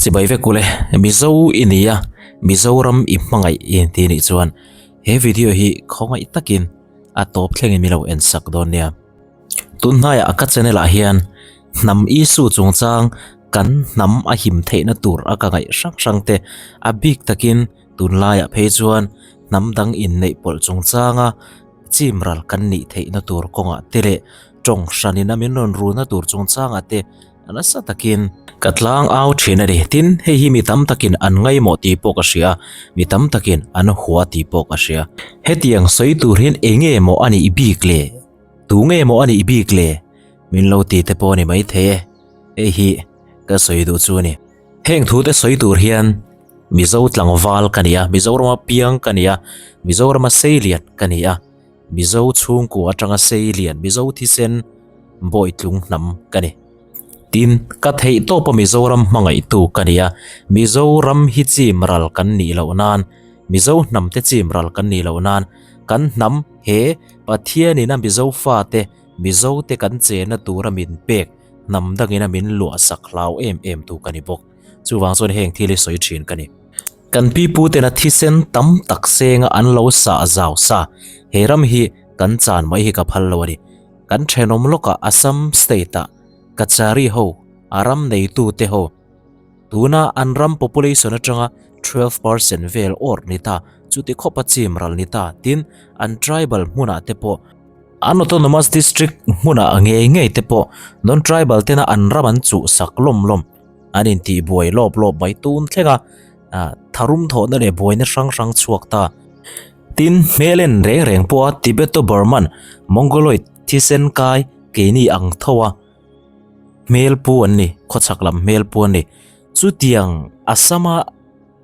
Chibai vek ule, Mizo i ni a, Mizoram i hmangaih i inti nih chuan he video hi khawngaih takin a tawp thlengin min lo en sak dawn nia. Tun hnaiah ka channel ah hian hnam issue chungchang kan hnam a him theihna tur a ka ngaih hrang hrang te a bik takin tunlaiah phei chuan hnam dang inneih pawlh chungchanga chim ral kan nih theihna tur kawngah te leh tawng hranin a min rawn rulna tur chungchangah te nasa takin ka tlang au thin a ni. Tin, hei hi mi tam takin an ngaimawh tih pawh ka hria, mi tam takin an hua tih pawh ka hria. Hetiang sawi tur hian eng nge maw a nih bik le? Tu nge maw a nih bik le? Min lo ti te pawh a ni maithei e. Hei hi ka sawi duh chu a ni. Heng thu te sawi tur hian Mizo tlangval ka ni a, Mizorama piang ka ni a, Mizorama seilian ka ni a, Mizo chhungkua atanga seilian, Mizo thisen bawitlung hnam ka ni. Tin, ka theih tawpa Mizoram hmangaihtu ka ni a, Mizoram hi chim ral kan nih loh nan, Mizo hnam te chim ral kan nih loh nan, kan hnam he Pathianin a Mizo fate, Mizo te kan chena tura min pek hnam dangin a min luahsak hlau em em tu ka ni bawk. Chuvang chuan heng thil hi sawi thin ka ni. Kan pipu tena thisen tam tak senga an lo sah zau sa, he ram hi kan chan mai hi ka phal lo a ni. Kan thenawm lawkah Assam state-ah Kachari ho, a ram neitu te ho, tuna an ram population atanga 12% vel awrh ni ta, chuti khawpa chim ral ni ta, tin an tribal hmunah te pawh, An Autonomous District hmunah ngei ngei te pawh non-tribal tena an ram an chuhsak lawm lawm an intih buai lawp lawp mai tun thleng a, tharum thawhna leh buaina hrang hrang chhuak ta. Tin, hmel en reng reng pawha Tibeto-Burman, Mongoloid, thisen kai keini ang tho a hmel pu an ni, khawchhak lam hmel pu an ni. Chutiang Assam-a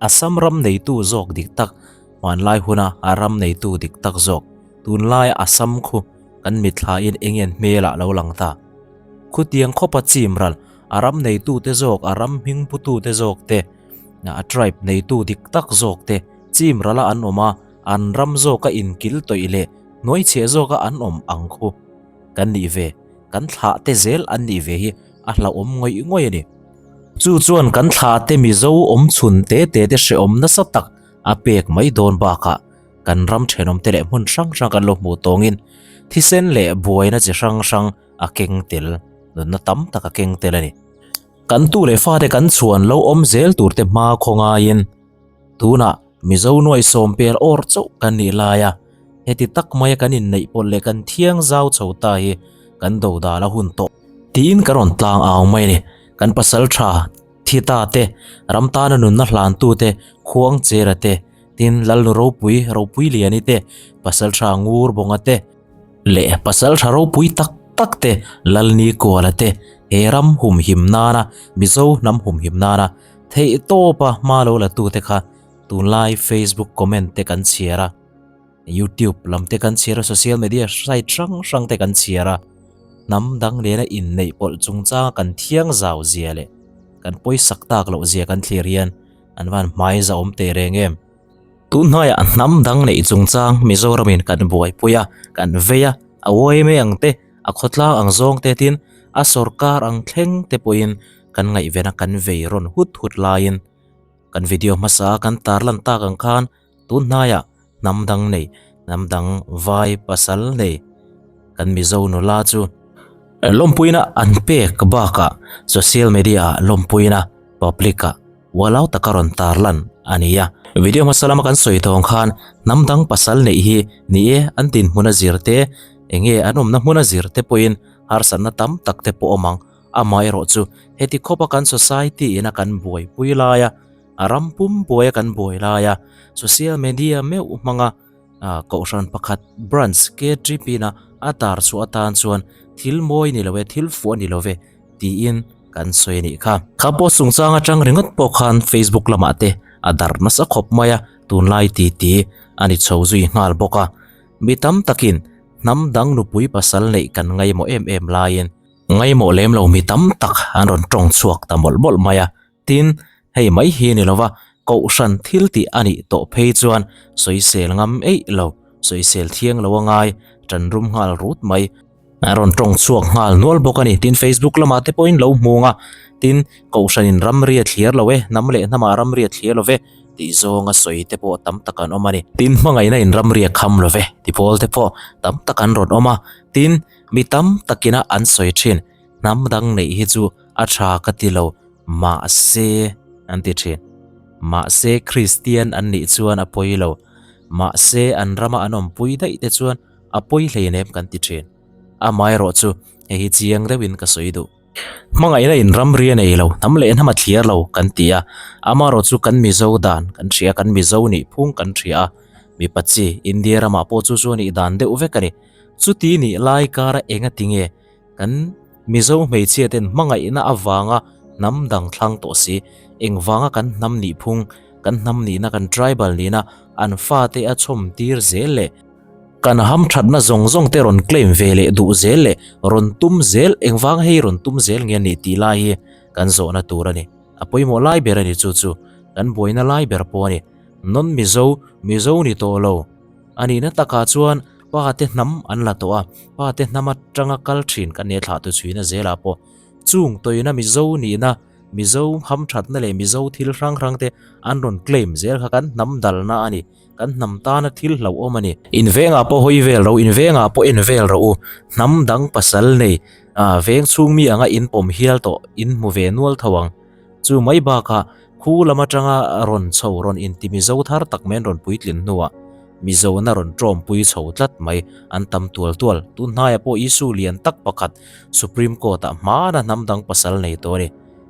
Assam ram neitu zawk dik tak, hmanlai huna a ram neitu dik tak zawk, tunlaia Assam khu kan mitthlain eng en hmelah lo lang ta. Khutiang khawpa chim ral, a ram neitute zawk, a ram hming putute zawk te, a tribe neitu dik tak zawk te chim rala an awm a, an ram zawka inkil tawih leh hnuaichhiah zawka an awm ang khu kan nih ve, kan thlah te zel an nih ve hi a hlauhawm ngawih ngawih a ni. Chu chuan kan thla te Mizo awm chhun te te te hrehawm nasa tak a pek mai dawn bakah kan ram thenawm te leh hmun hrang hrang kan lo hmuh tawngin thisen leh buaina chi hrang hrang a keng tel, nunna tam tak a keng tel a ni. Kan tu leh fate kan chhuan lo awm zel tur te hma khaw ngaiin tunah Mizo nuai sawm per awr chauh kan nih laia heti tak maia kan inneih pawlh leh kan thiang zau chho ta hi kan dodal a hun tawh. Tiin ka rawn tlang au mai a ni. Kan pasal tha thi ta te, ram tana nunna hlantu te, khuang chera te, tin Lalnu ropui, ropui liani te, pasal tha ngur bawnga te, leh pasal tha ropui tak tak te, Lalni kuala te, he ram humhim nana, Mizo hnam humhim nana theih tawpa hma lo la tu te kha tunlai Facebook comment te kan chhiar a. YouTube lam te kan chhiar a, social media site hrang hrang te kan chhiar a, hnam dang nena inneih pawlh chungchanga kan thiang zau zia leh kan pawisak tak loh zia kan thlir hian an van hmai zahawm teh reng em. Tun hnuaiah hnam dang neih chungchang Mizoramin kan buaipui a, kan vei a, a uai mai ang te, a khawtlang ang zawng te tin a sorkar ang thleng te pawhin kan ngaihven a kan vei rawn hut hut laiin kan video hmasa kan tarlan tak ang khan Tun hnaiah hnam dang nei, hnam dang vai pasal nei kan Mizo nula chu lawmpuina an pek bakah social media ah lawmpuina public ah ualau taka rawn tarlan a ni a. Video hmasa lama kan sawi tawng khan hnam dang pasal neih hi ni e an dinhmun a zir te, enge an awmna hmun a zir te pawhin harsatna tam tak te pawh awm ang. Amaherawh chu heti khawpa kan society ina kan buaipui laia A ram pum buaia kan buai laia social media meuh hmanga kohhran pakhat branch KTP na a tar chhuah atan chuan thil mawi ni lo e, thil fuh a ni lo ve tiin kan sawi a nih kha. Kha post chungchang atang ringawt pawh khan Facebook lamah te a darh nasa khawp mai a, tunlai titi a ni chho zui nghal bawk a. Mi tam takin hnam dang nupui pasal neih kan ngaimawh em em laiin ngaimawh lem lo mi tam tak an rawn tawng chhuak ta mawlh mawlh mai a. Tin, hei mai hi ni lova kohhran thil tih a nih tawh phei chuan sawisel ngam eih lo, sawisel thiang lo a ngai, tan rum nghal rut mai. A rawn tawng chhuak nghal nual bawk a ni. Tin, Facebook lamah te pawhin lo hmung a, tin, Kohhranin ramri a thlir lo e, hnam leh hnamah ramri a thlir lo ve tih zawnga sawi te pawh tam tak an awm a ni. Tin, hmangaihna in ramri a kham lo ve ti pawl te pawh tam tak an rawn awm a. Tin, mi tam takina an sawi thin, hnam dang neih hi chu a tha ka ti lo, mahse an ti thin. Mahse, Kristian an nih chuan a pawi lo. Mahse, an rama an awmpui daih te chuan a pawi hleinem kan ti thin. Amaherawh chu hei hi chiang deuhin ka sawi duh. Hmangaihna in ramri a nei lo, hnam leh hnam a thliar lo kan ti a, amaherawh chu kan Mizo dan kan hria, kan Mizo nih phung kan hria a, mipa chi India ramah pawh chu chu a nih dan deuh vek a ni. Chuti nih lai kara enga tinge kan Mizo hmeichhia ten hmangaihna avanga hnam dang thlang tawh si, engvanga kan hnam nih phung, kan hnam nihna, kan tribal nihna an fate a chhawm tir zel leh Kan hamthatna zawng zawng te rawn claim ve leh duh zel leh rawn tum zel engvang hei rawn tum zel nge a nih tih lai hi kan zawhna tur a ni. A pawimawh lai ber a ni chu chu kan buaina lai ber pawh a ni. Non Mizo, Mizo ni tawh lo. A nihna takah chuan pa te hnam an la tawh a, pa te hnam atanga kal thin kan nia thlah tu chhuina zelah pawh chung tawina Mizo nihna, Mizo hamthatna leh Mizo thil hrang hrang te an rawn claim zel kha kan hnam dalna a ni. Kan hnam tana thil hlauhawm a ni. In vengah pawh hawi vel ro, in vengah pawh en vel rawh u. Hnam dang pasal nei, ah, veng chhung mi anga in pawm hial tawh in hmu ve nual tho ang. Chu mai bakah khu lam atanga rawn chho rawn inti Mizo thar tak mai an rawn puitlin hnuah Mizona rawn tawmpui chho tlat mai an tam tual tual. Tun hnaiah pawh issue lian tak pakhat Supreme Court-ah hmana hnam dang pasal nei tawh a ni.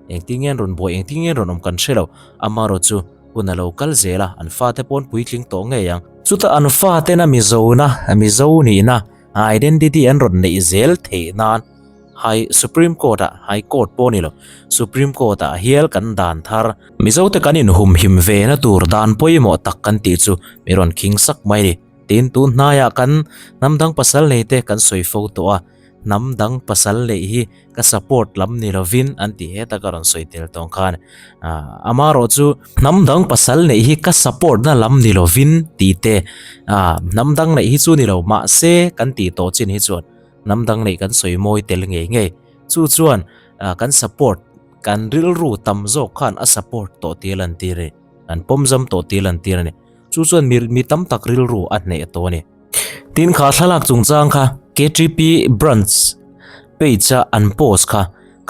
Engtin nge an rawn buai, engtin nge an rawn awm kan hre lo. Amaherawh chu Hun a lo kal zel a, an fate paw'n puitling tawh ngei ang. Chutah an fatena Mizona, Mizo nihna, identity an rawn neih zel theih nan High Supreme Court-ah, High Court pawh a ni lo, Supreme Court-ah hial kan dan thar. Mizote kan inhumhim ve na tur dan pawimawh tak kan tih chu mi rawn khing sak mai a ni. Tin, tun hnaiah kan hnam dang pasal neite kan sawi fo tawh a, hnam dang pasal neih hi ka support lam ni lovin an ti heta ka rawn sawi tel tawng khan amarawh chu hnam dang pasal neih hi ka support na lam ni lovin tih te hnam dang neih hi chu ni lo mahse kan tih tawh chin hi chuan hnam dang neih kan sawi mawi tel ngei ngei chu chuan kan support kan rilru tam zawk khan a support tawh tih a lan tir a ni kan pawm zam tawh tih a lan tir a ni chu chuan mi tam tak rilru a hneh tawh a ni. Tin kha thlalak chungchang kha KTP branch page a an post kha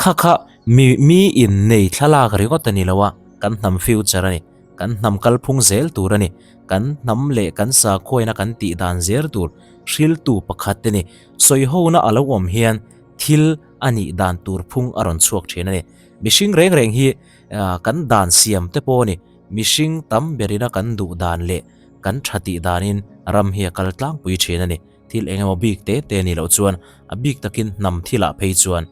kha kha mi mi in nei thlalak ringawt a ni lo a, kan hnam future a ni, kan hnam kalphung zel tur a ni, kan hnam leh kan sakhuaina kan tih dan zel tur hriltu pakhat a ni. Sawihona a lo awm hian thil a nih dan tur phung a rawn chhuak thin a ni. Mihring reng reng hi kan dan siam te pawh a ni, mihring tam berina kan duh dan leh Kan tha tih danin ram hi a kal tlangpui thin a ni. Thil eng emaw bik te te nih loh chuan a bik takin hnam thilah phei chuan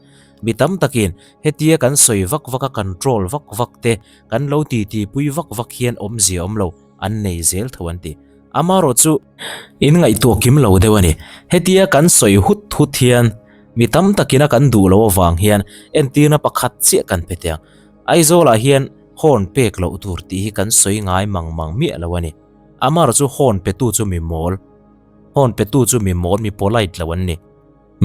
mi tam takin hetia kan sawi vak vak a control vak vak te kan lo ti ti pui vak vak hian awmzia awm lo an nei zel tho an ti. Amaherawh chu in ngaihtuah kim lo deuh a ni. Hetia kan sawi hut hut hian mi tam takin a kan duh loh avang hian entirna pakhat chiah kan pe teh ang. Aizawlah hian horn pek loh tur tih hi kan sawi ngai mang mang miah lo a ni. Amar chu horn petu chu mi mawl, horn petu chu mi mawl, mi polite lo an ni.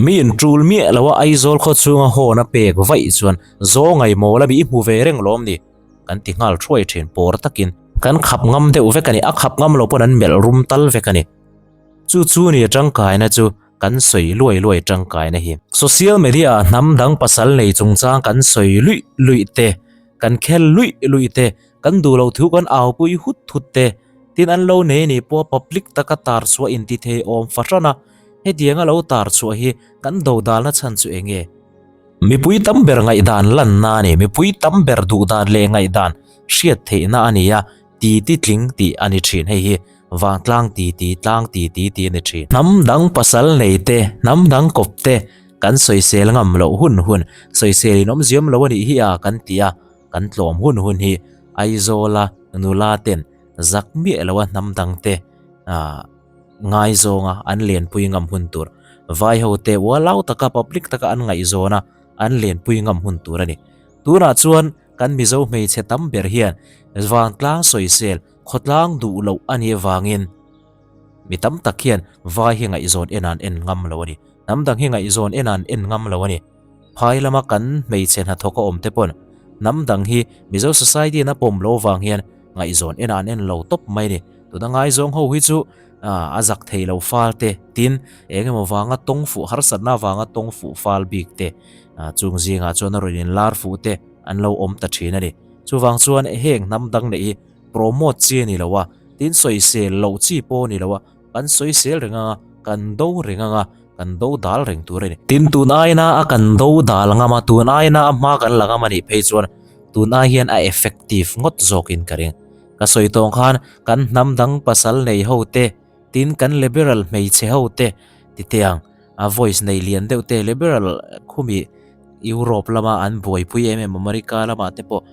Mi intul miah lo a Aizawl khaw chhunga horn a pek vaih chuan zawngai mawl a mi i hmu ve reng lawm ni? Kan ti nghal thuai thin pawr takin. Kan khap ngam deuh vek a ni, a khap ngam lo pawn an melh rum tal vek a ni. Chu chu ni tangkaina chu kan sawi luai luai tangkaina hi. Social media ah hnam dang pasal nei chungchang kan sawi luih luih te, kan khel luih luih te, kan duh loh thu kan aupui hut hut te, tin an lo nei ni pawh public taka tar chhuah inti thei awm fahran a, hetianga lo tar chhuah hi kan dodalna chhan chu eng nge? Mipui tam ber ngaihdan lanna a ni, mipui tam ber duhdan leh ngaihdan hriat theihna a ni a, ti ti tling tih a ni thin hei hi vangtlang ti ti tlang ti ti tih a ni thin. Hnam dang pasal nei te, hnam dang kawp te kan sawisel ngam loh hun hun, sawisel in awmziam lo a nih hi a kan ti a, kan tlawm hun hun hi Aizawla nula ten zak miah loa hnam dang te ah ngaizawnga an lenpui ngam hun tur, vai ho te ualau taka public taka an ngaihzawn a an lenpui ngam hun tur a ni. Tunah chuan Kan Mizo hmeichhe tam ber hian vangtlang sawisel khawtlang duh loh a nih avangin mi tam tak hian vai hi ngaihzawn en an en ngam lo a ni. Hnam dang hi ngaihzawn en an en ngam lo a ni. Phai lama kan hmeichhe hnathawk a awm te pawn hnam dang hi Mizo society in a pawm lo vang hian ngaihzawn en an en lo tawp mai a ni. Tuna ngaizawng ho hi chu a zak thei lo fal te, tin eng emaw vanga tawng fuh harsatna avanga tawng fuh fal bik te, chung zingah chuan a rawn inlar fuh te an lo awm ta thin a ni. Chuvang chuan heng hnam dang neih hi promote chi a ni lo a, tin sawisel loh chi pawh a ni lo a. Kan sawisel reng anga, kan do reng anga, kan do dal reng tur a ni. Tin, tun aina a kan do dal ngam a, tun aina a hma kan la ngam a nih phei chuan tun ai hian a effective ngawt zawkin ka ring. Ka sawi tawng khan kan hnam dang pasal nei ho te, tin kan liberal hmeichhe ho te ti teh ang, a voice nei lian deuh te liberal khumi Europe lama an buaipui em em America lamah te pawh,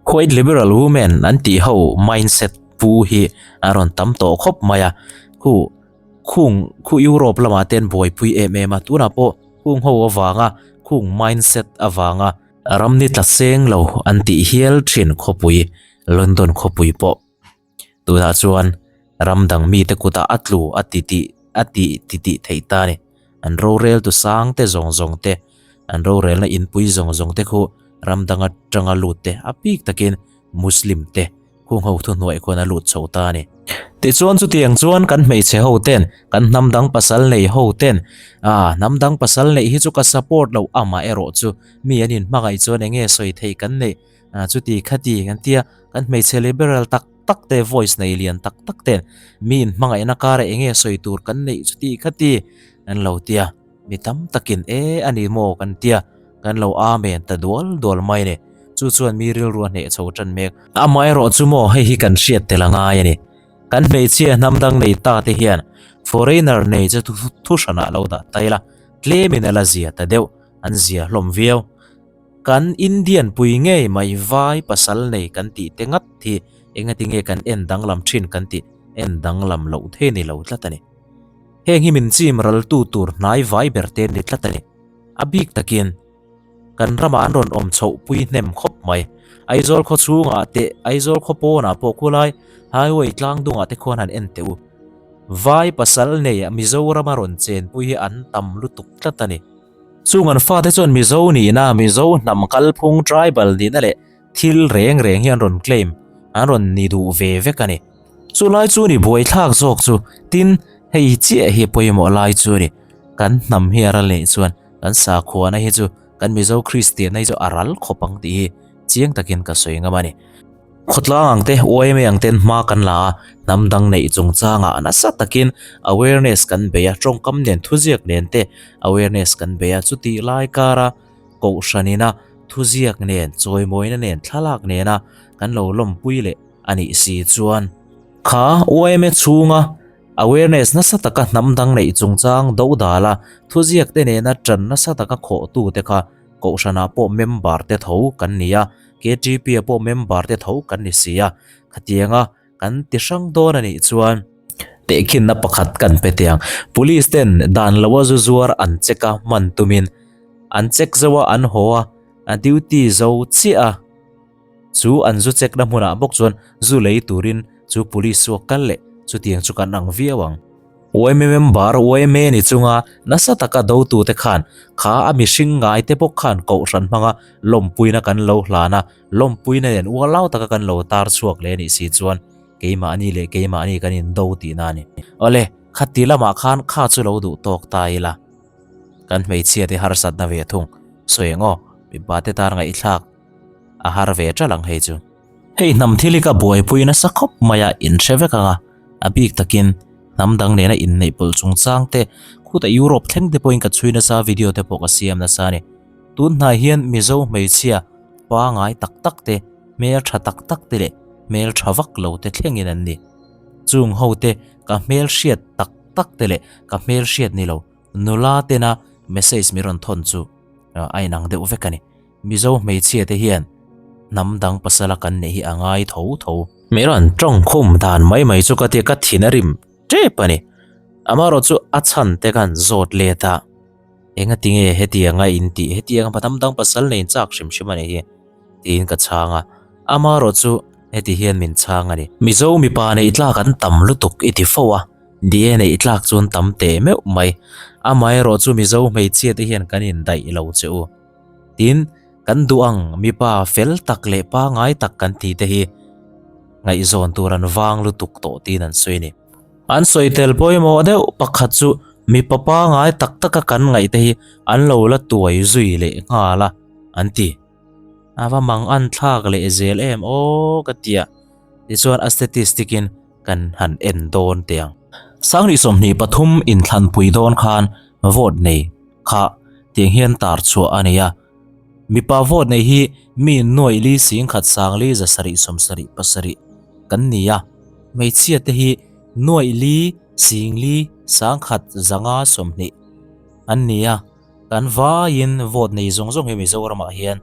White liberal women an tih ho mindset pu hi a rawn tam tawh khawp mai a, khu khung khu Europe lamah te an buaipui em em a, tunah pawh khung ho avanga khung mindset avanga ram ni tla seng lo an tih hial thin khawpui London khawpui pawh. Tunah chuan ram dang mite kutah a tlu a ti tih a ti ti tih theih ta a ni. An rorel tu sang te zawng zawng te, an rorelna inpui zawng zawng te khu ram dang atanga lut te a bik takin Muslim te khung ho thuhnuai khuan a lut chho ta a ni. Tichuan chutiang chuan kan hmeichhe ho ten, kan hnam dang pasal nei ho ten, ah hnam dang pasal neih hi chu ka support loh amaherawh chu mi an inhmangaih chuan enge sawi theih kan neih Ah chuti khati kan tia kan hmeichhe liberal tak tak te voice nei lian tak tak ten mi in hmangaihna karah eng nge sawi tur kan neih chuti khati an lo tia mi tam takin e a ni maw kan tia kan lo amen ta dual dual mai a ni chu chuan mi rilru a hneh chho tan mek. Amaherawh chu maw hei hi kan hriat tel a ngai a ni kan hmeichhia hnam dang nei ta te hian foreigner nei chu thu hranah lo dah ta ila tlemin a la zia ta deuh an zia hlawm viau. Kan Indian pui ngei mai vai pasal nei kan tih te ngat hi engati nge kan en danglam thin kan tih en danglam loh thei ni lo tlat a ni. Heng hi min chim raltu tur hnai vai ber te ni tlat a ni. A bik takin kan ramah an rawn awm chhoh pui hnem khawp mai. Aizawl khaw chhungah te Aizawl khaw pawnah pawh khulai highway tlang dungah te khuan han en teh u. Vai pasal nei Mizoram a rawn chenpui hi an tam lutuk tlat a ni. Chung an fate chuan Mizo nihna, Mizo hnam kalphung, tribal nihna leh thil reng reng hi an rawn claim, an rawn ni duh ve vek a ni. Chu lai chu ni buaithlak zawk chu, tin, hei chiah hi pawimawh lai chu a ni. Kan hnam hi a ral neih chuan kan sakhuana hi chu kan Mizo Kristianna hi chu a ral khawp ang tih hi chiang takin ka sawi ngam a ni. Khawtlang ang te, yma ang ten hma kan la a, hnam dang neih chungchangah nasa takin awareness kan bei a, tawngkam nen thuziak nen te awareness kan bei a, chutih lai kara kohhranina thuziak nen, chawimawina nen, thlalak nena kan lo lawmpui leh a nih si chuan. Kha yma chhunga awareness nasa taka hnam dang neih chungchang dodala thuziak te nena tan nasa taka khawhtu te kha Kohhranah pawh member te tho kan ni a, KTP ah pawh member te tho kan ni si a, khatianga kan ti hrang dawn a nih chuan tehkhinna pakhat kan pe teh ang. Police ten dan loa zu zuar an check a, hman tumin an check zo a, an haw a, a duty zo chiah a, chu an zu check na hmunah bawk chuan zu lei turin chu police chu a kal leh, chutiang chu kan ang viau ang. Yma member yma ni chunga nasa taka dotute khan kha a mihring ngaite bawk khan kohhran hmanga lawmpuina kan lo hlan a, lawmpuina nen ualau taka kan lo tar chhuak leh anih si chuan keimahni leh keimahni kan indo tihna a ni. Awle, khati lamah khan kha chu lo duh tawk ta ila. Kan hmeichhiate harsatna ve thung sawi ang aw, mipate tan ngaihthlak a har ve ṭalh ang hei chu. Hei hnam thil hi ka buaipui nasa khawp mai a, in hre vek ang a, a bik takin hnam dang nena inneih pawlh chungchang te, khutah Europe thleng te pawhin ka chhui nasa video te pawh ka siam nasa a ni. Tun hnai hian Mizo hmeichhia pangai tak tak te, hmel tha tak tak te leh hmel tha vak lo te thlengin an ni. Chung ho te ka hmel hriat tak tak te leh ka hmel hriat ni lo nula tena message min rawn thawn chu a inang deuh vek a ni. Mizo hmeichhia te hian hnam dang pasala kan neih hi a ngai tho tho. Mi rawn tawng khum dan mai mai chu ka tia ka thin a rim tep a ni. Amaherawh chu a chhan te khan zawt let a, engati nge hetianga in tih, hetianga hnam dang pasal nei in chak hrim hrim a nih hi tiin ka chhang a. Amaherawh chu heti hian min chhang a ni. Mizo mipa neih tlak an tam lutuk i ti fo a. Ni e neih tlak chuan tam teh meuh mai. Amaherawh chu Mizo hmeichhia te hian kan indaih lo che u. Tin, kan duh ang mipa fel tak leh pangai tak kan ti te hi ngaihzawn tur an vang lutuk tawh tiin an sawi a ni. An sawi tel pawimawh deuh pakhat chu mipa pangai tak taka kan ngaih te hi an lo la tuai zui leh nghal a, an ti. A va mang an thlak leh zel em aw ka ti a, tichuan a statistic in kan han en dawn teh ang. Sanghnih 23 inthlanpui dawn khan vote nei kha tiang hian tar chhuah a nei a, mipa vote nei hi mi nuaih li singkhat sangli zasarih sawmsarih pasarih kan ni a, hmeichhia te hi nuaih li singli sangkhat zanga 20 an ni a. Kan vaiin vote nei zawng zawng hi Mizoramah hian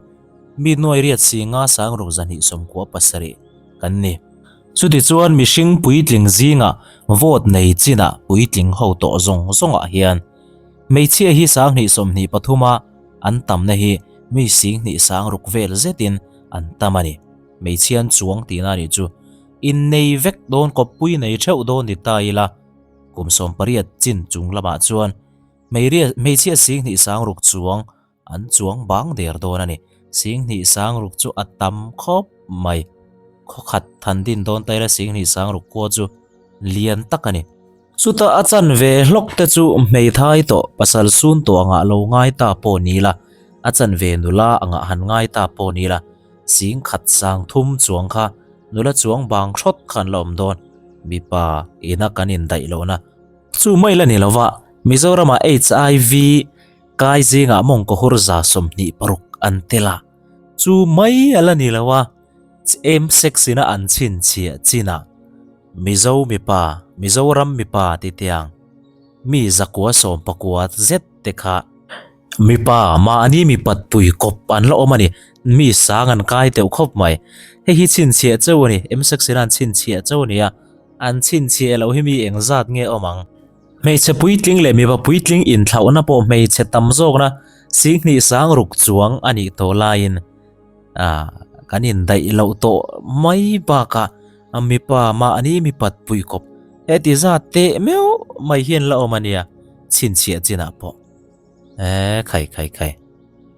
mi nuai riat singa sangruk 297 kan ni. Chutichuan mihring puitling zingah vote nei chinah puitling ho tawh zawng zawngah hian hmeichhia hi 2023 a an tamna hi mi 2 sangruk vel zetin an tam a ni. Hmeichhia an chuang tihna a nih chu. Innei vek dawn kawppui nei theuh dawn ni ta ila kum 18 chin chung lamah chuan Hmeichhia 2 sangruk chuang an chuang bang der dawn a ni. 2 sangruk chu a tam khawp mai. Khawkhat than din dawn taila 2 sangruk kua chu lian tak a ni. Chutah a chan ve hlawk te chu hmeithai tawh pasal sun tawh angah lo ngai ta pawh ni la, a chan ve nula angah han ngai ta pawh ni la, 1 sang thum chuang kha nula chuang bang hrawt kha an la awm dawn. Mipa ina kan indaih lohna. Chu mai la ni lova, Mizoramah HIV kai zingah mawngkaw hur 26 an tel a, chu mai a la ni lo a, M-sex ina an chhinchhiah chinah Mizo mipa, Mizoram mipa ti tiang mi 119 zet te kha mipa mahni mipat pui kawp an la awm a ni, mi sang an kai teuh khawp mai. Hei hi chhinchhiah chauh a ni, M-sex ina an chhinchhiah chauh a ni a. An chhinchhiah loh hi mi engzat nge awm ang? Hmeichhe puitling leh mipa puitling inthlauhna pawh hmeichhe tam zawkna 2 sangruk chuang a nih tawh laiin kan indaih loh tawh mai bakah mipa mahni mipat pui kawp heti zat teh meuh mai hian la awm a nia chhinchhiah chinah pawh. E khai khai khai.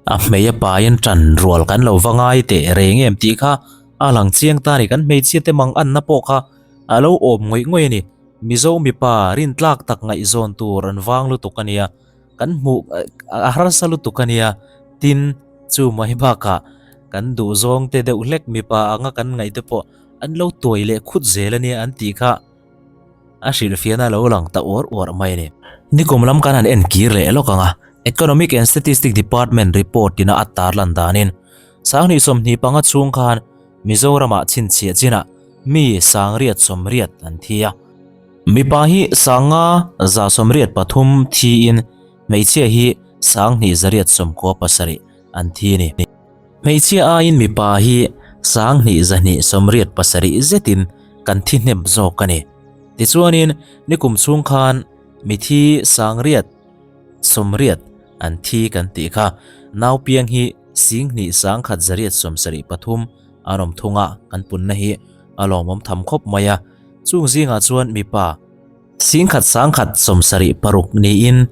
A hmei a pain tan rual kan lo va ngai teh reng em tih kha a lang chiang ta ni kan hmeichhia te mang anna pawh kha a lo awm ngawih ngawih a ni. Mizo mipa rintlak tak ngaihzawn tur an vang lutuk a nia, kan hmuh a harsa lutuk a nia, tin chu mai bakah kan duhzawng te deuh hlek mipa anga kan ngaih te pawh an lo tuai leh khut zel a nia an tih kha. A hrilhfiahna lo lang ta uar uar mai a ni. Nikum lam kan han en kir leh lawk ang a, Economic and Statistic Department report ina a tarlan danin 2025 chhung khan Mizoramah chhinchhiah chinah mi 880 an thi a. Mipa hi 583 thiin hmeichhia hi 2897 an thi a ni. Hmeichhia aiin mipa hi 2287 zetin kan thi hnem zawk a ni. Tichuanin nikum chhung khan mithi 880 an thi kan tih kha. Naupiang hi 2173 an awm thung a, kan punna hi a lawmawm tham khawp mai a. Chung zingah chuan mipa 1176 niin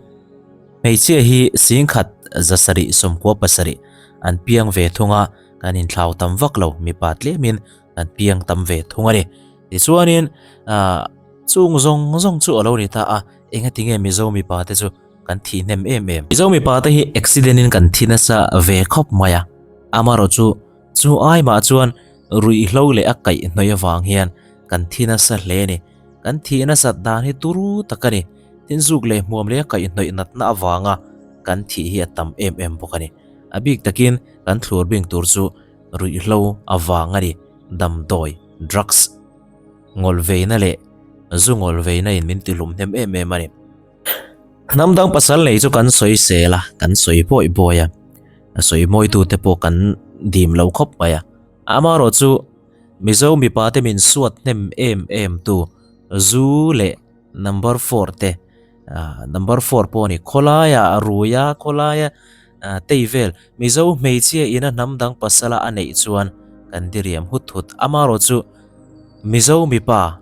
hmeichhia hi 1797 an piang ve thung a, kan inthlau tam vak lo, mipa tlemin kan piang tam ve thung a ni. Tichuanin chung zawng zawng chu a lo ni ta a, engatinge Mizo mipa te chu kan thih hnem em em. Mizo mipa te hi accident in kan thi nasa ve khawp mai a, amaherawh chu chu ai mah chuan ruihhlo leh a kaihhnawih avang hian kan thi nasa hle a ni. Kan thih nasat dan hi turu tak a ni. Tin zuk leh hmuam leh a kaihhnawih natna avanga kan thih hi a tam em em bawk a ni. A bik takin kan thlur bing tur chu ruihhlo avang a ni. Damdawi, drugs, ngawlhveina leh zu ngawlhveina in min tihlum hnem em em a ni. Hnam dang pasal nei chu kan sawi sel a, kan sawi bawi bawi a, a sawi mawitute pawh kan dim lo khawp mai a. Amaherawh chu Mizo mipa te min suat hnem em em tu zu leh number 4 te number 4 pawh a ni khawlaia a rui a khawlaia tei vel Mizo hmeichhia ina hnam dang pasala a neih chuan kan diriam hut hut. Amaherawh chu Mizo mipa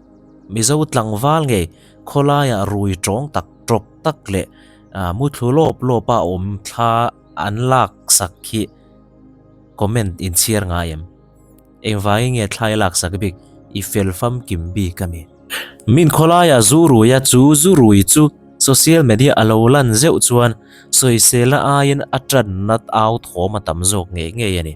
Mizo tlangval ngei Khawlaiah rui tawng tak tawp tak leh muthlu lawp lawpa awm thla an lak sak hi comment in chhiar ngai em? Engvangin nge thla i lak sak bik i fel famkim bik a mi? Min khawlaiah zu rui a chu zu rui chu social media a lo lan zeuh chuan sawiselna aiin a tanna au thawm a tam zawk ngei ngei a ni.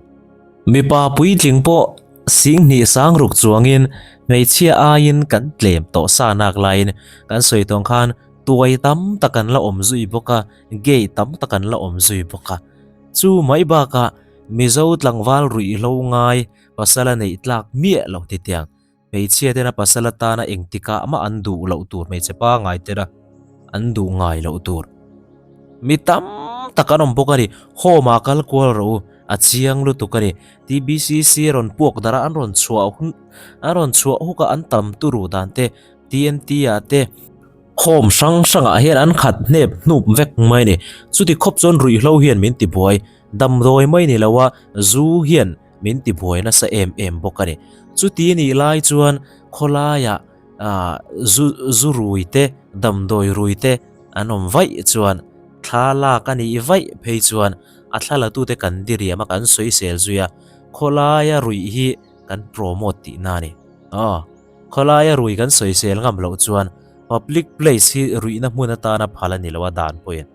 Mipa puitling pawh singhnih sang ruk chuangin hmeichhia aiin kan tlem tawh sa nak laiin kan sawi tawng khan tuai tam tak an la awm zui bawk a, gay tam tak an la awm zui bawk a. Chu mai bakah Mizo tlangval ruihhlo ngai pasala neih tlak miah lo titiang Hmeichhia tena pasal atana engtikah mah an duh loh tur hmeichhe pangngai tena an duh ngai loh tur. Mi tam tak an awm bawk a ni. Home ah kal kual rawh u, a chiang lutuk a ni. TBCC a rawn puak darh a, an rawn chhuah hun an rawn chhuah huk a an tam turu dan te, TNT ah te, Home hrang hrangah hian an khat hnep hnup vek mai a ni. Chuti khawp chuan ruihhlo hian min tibuai, damdawi mai ni lo a, zu hian min ti buai nasa em em bawk a ni. Chuti nih lai chuan khawlaiah ah zu zu rui te damdawi rui te an awm vaih chuan thla lak a nih vaih phei chuan a thla la tute kan diriam a kan sawisel zui a, khawlaia ruih hi kan promote tihna a ni. Aw khawlaia rui kan sawisel ngam loh chuan public place hi ruihna hmun atana phal a ni lo a dan pawhin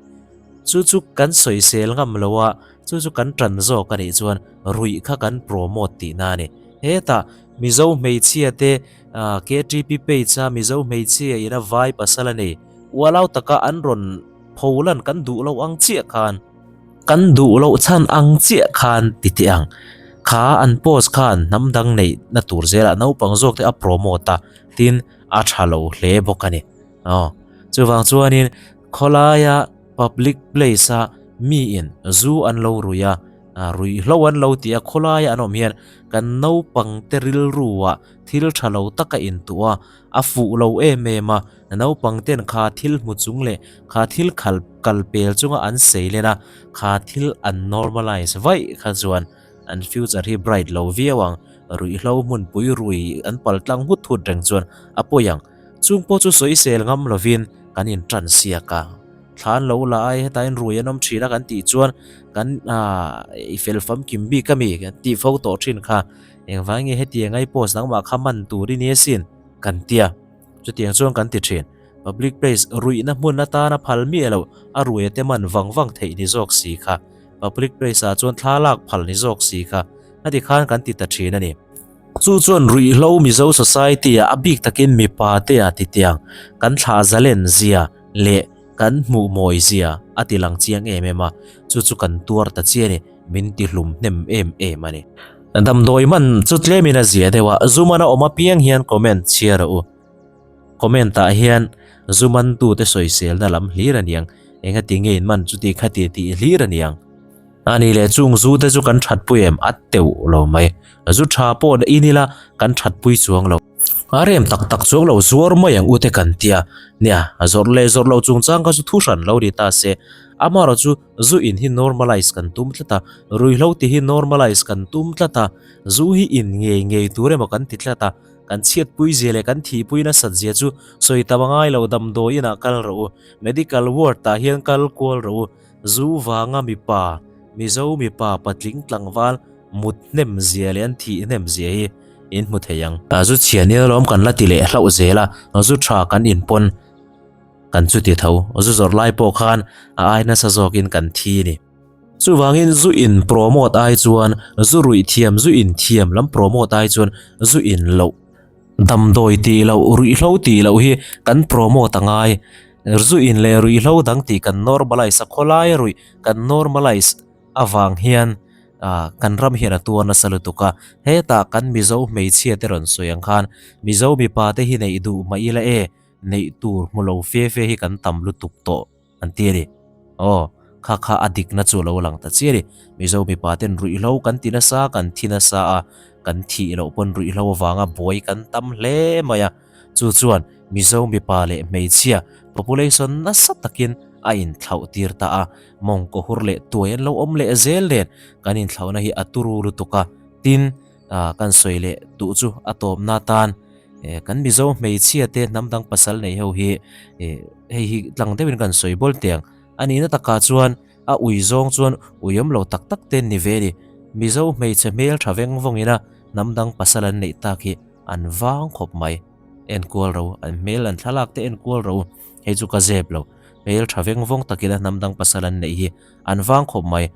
chu chu kan sawisel ngam lo a Chu chu kan tan zawk a nih chuan ruih kha kan promote tihna a ni. Hetah Mizo hmeichhia te KTP page a Mizo hmeichhia ina vai pasal a nei ualau taka an rawn pholan kan duh loh ang chiah khan, kan duh loh chhan ang chiah khan ti teh ang. Kha an post khan hnam dang neih na tur zelah naupang zawk te a promote a, tin a tha lo hle bawk a ni. Aw, chuvang chuanin khawlaia Public place a mi in zu an lo rui a, ruihhlo an lo tih a khawlaia an awm hian kan naupang te rilru ah thil tha lo tak a intuah a, a fuh lo em em a, naupang ten kha thil hmu chung leh kha thil khal kal pel chunga an sei len a, kha thil an normalise vaih kha chuan an future hi bright lo viau ang, ruihhlo hmunpui rui an pal tlang hut hut reng chuan a pawi ang. Chung pawh chu sawisel ngam lovin kan in tan siak a, thla an lo la a, hetain rui an awm thin a kan tih chuan kan aah i fel famkim bik a mi kan tih fo tawh thin kha, engvang nge hetiang a i post nangmah kha man tur i ni asin kan tia, chutiang chuan kan ti thin. Public place ruihna hmun atana phal miah loh a ruia te man vang vang theih ni zawk si kha, public place ah chuan thla lak phal ni zawk si kha, heti khan kan ti ta thin a ni. Chu chuan ruihhlo Mizo society ah a bik takin mipa te ah titiang kan thlah zalen zia leh kan hmuh mawi zia a ti lang chiang em em a, chu chu kan tuar ta chiah a ni, min ti hlum hnem em em a ni. Damdawi man chu tlemin a zia deuh a, zu man a awm apiang hian comment chhiar a u. Comment ah hian zu man tute sawiselna lam hlir a niang, engati nge in man chuti khati tih hlir a niang. A ni leh chung zu te chu kan thatpui em? A teuh lo mai. Zu tha pawh in ila kan thatpui chuang lo. A rem tak tak chuang lo zuar mai ang u te kan tia. Nia, a zawrh leh zawrh lo chungchang kha chu thu hran lo ni ta se. Amaherawh chu zu in hi normalise kan tum tlat a, ruihhlo ti hi normalise kan tum tlat a, zu hi in ngei ngei tur emaw kan ti tlat a, kan chhiatpui zia leh kan thihpui nasat zia chu sawi tam a ngai lo damdawi inah kal rawh u, medical ward ah hian kal kual rawh u. Zu vanga mipa, Mizo mipa patling tlangval mut hnem zia leh an thih hnem zia hi in hmu thei ang. Zu chhia nil alawm kan la ti leh hlauh zel a, zu tha kan inpawn kan chu ti tho. Zu zawrh lai pawh khan a ai nasa zawkin kan thi a ni. Chuvangin zu in promote ai chuan zu ruih thiam, zu in thiam lam promote ai chuan zu in loh. Damdawi tih loh, ruihhlo tih loh hi kan promote a ngai. Zu in leh ruihhlo dang tih kan normalise a, khawlaia ruih kan normalise avang hian ah kan ram hian a tuar nasa lutuk a. Hetah kan Mizo hmeichhia te rawn sawi ang khan Mizo mipa te hi neih duh mah ila e, neih tur hmu lo fe fe hi kan tam lutuk tawh. An ti a ni. Aw, kha kha a dikna chu a lo lang ta chiah a ni. Mizo mipa ten ruihhlo kan ti nasa, kan thi nasa a, kan thih loh pawn ruihhlo avanga buai kan tam hle mai a. Chu chuan Mizo mipa leh hmeichhia population nasa takin a inthlauh tir ta a. Mawngkaw hur leh tuai an lo awm leh zel nen kan inthlauhna hi a turu lutuk a. Tin, kan sawi leh duh chu a tawpna tan. Kan Mizo hmeichhia te hnam dang pasal nei ho hi hei hi tlang deuhin kan sawi bawl teh ang. A nihna takah chuan a ui zawng chuan ui awm lo tak tak te an ni ve a ni. Mizo hmeichhe hmel tha veng vawngin a hnam dang pasal an neih tak hi an vang khawp mai. Enkual ro, an hmel an thlalak te enkual ro, hei chu ka zep lo. Hmel tha veng vawng takin a hnam dang pasal an neih hi an vang khawp mai.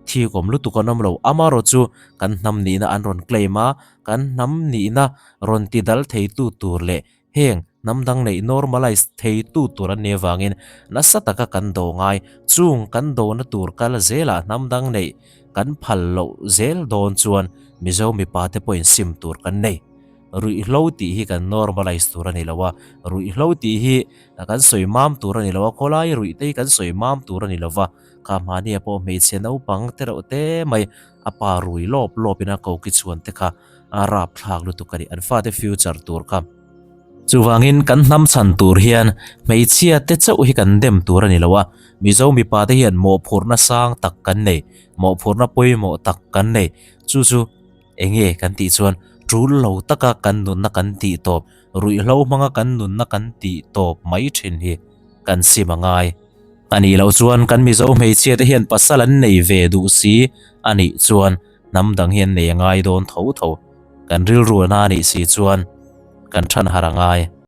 Thik awm lutuk an awm lo. Amarawh chu kan hnam nihna an rawn claim a, kan hnam nihna rawn ti dal theitu tur leh heng hnam dang neih normalise theitu tur an nih avangin nasa taka kan do ngai. Chung kan dona tur kal zelah hnam dang neih kan phal loh zel dawn chuan Mizo mipa te pawhin sim tur kan nei. Ruihhlo tih hi kan normalise tur a ni lo a, ruihhlo tih hi kan sawi mam tur a ni lo a, khawlai ruih te hi kan sawi mam tur a ni lo va, kha hmahnia pawh hmeichhe naupang te reuh te mai a pa rui lawp lawpin a koki chhuan te kha a rapthlak lutuk a ni, an fate future tur kha. Chuvangin kan hnam chhan tur hian hmeichhia te chauh hi kan dem tur a ni lo a, Mizo mipa te hian mawhphurhna sang tak kan nei, mawhphurhna pawimawh tak kan nei, chu chu enge kan tih chuan tul lo taka kan nunna kan tih tawp, ruihhlo hmanga kan nunna kan tih tawp mai thin hi kan sim a ngai. A nih loh chuan kan Mizo hmeichhia te hian pasal an nei ve duh si a nih chuan hnam dang hi an nei a ngai dawn tho tho. Kan rilru a na nih si chuan kan than har a ngai.